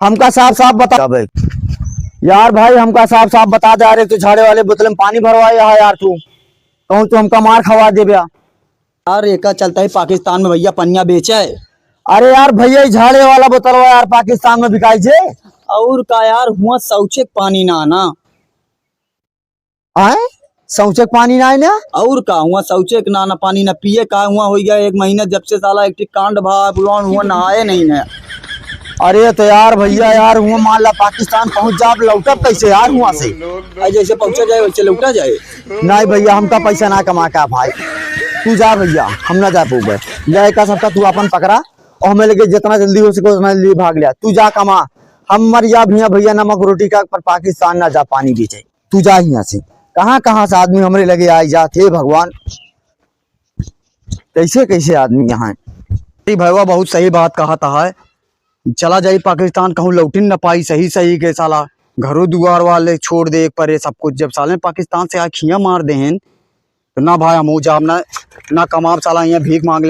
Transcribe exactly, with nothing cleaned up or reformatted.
हमका साफ साफ बता अबे। यार भाई, हमका साफ साफ बता दे यार, एक तो झाड़े वाले बोतल में पानी भरवाया है यार तू, कहूँ तू हमका मार खवा देबे। यार, एका चलता है पाकिस्तान में भैया पनिया बेचे। अरे यार भैया, ई झाड़े वाला बोतलवा यार पाकिस्तान में बिकाई जे। और का यार, हुआ शौचे के पानी ना ना। आए? शौचे के पानी ना है ना? और का हुआ, शौचे के ना ना पानी ना पिए का हुआ, हो गया एक महीना जब से साला एक ठी कांड भा पुरान हुआ, नहाए नहीं ना। अरे तो यार भैया यार, हुआ मान ला पाकिस्तान पहुंच जाब, लौटब कैसे यार हुआ से? अरे जैसे पहुंचा जाए वैसे लौटा जाए। नहीं भैया, हमका पैसा ना कमा का भाई, तू जा भैया, हम ना जा पउबे। जाए का सबका तू अपन पकड़ा और हमें लेके जितना जल्दी हो सके उतना जल्दी भाग लिया। तू जा कमा, हम मर जा भैया, भैया नमक रोटी का, पर पाकिस्तान ना जा पानी बेचे। तू जा यहाँ से। कहाँ कहाँ से आदमी हमरे लगे आए जात, हे भगवान, कैसे कैसे आदमी यहाँ है। अरे भैया बहुत सही बात कहत है, चला जाई पाकिस्तान, कहूँ लौटिन न पाई सही सही के साला, घरो दुआर वाले छोड़ दे एक परे सब कुछ। जब साले पाकिस्तान से आके हियाँ मार देहेन, तो ना भाई हमहू जाब ना, ना कमाब साला, यहाँ भीख मांग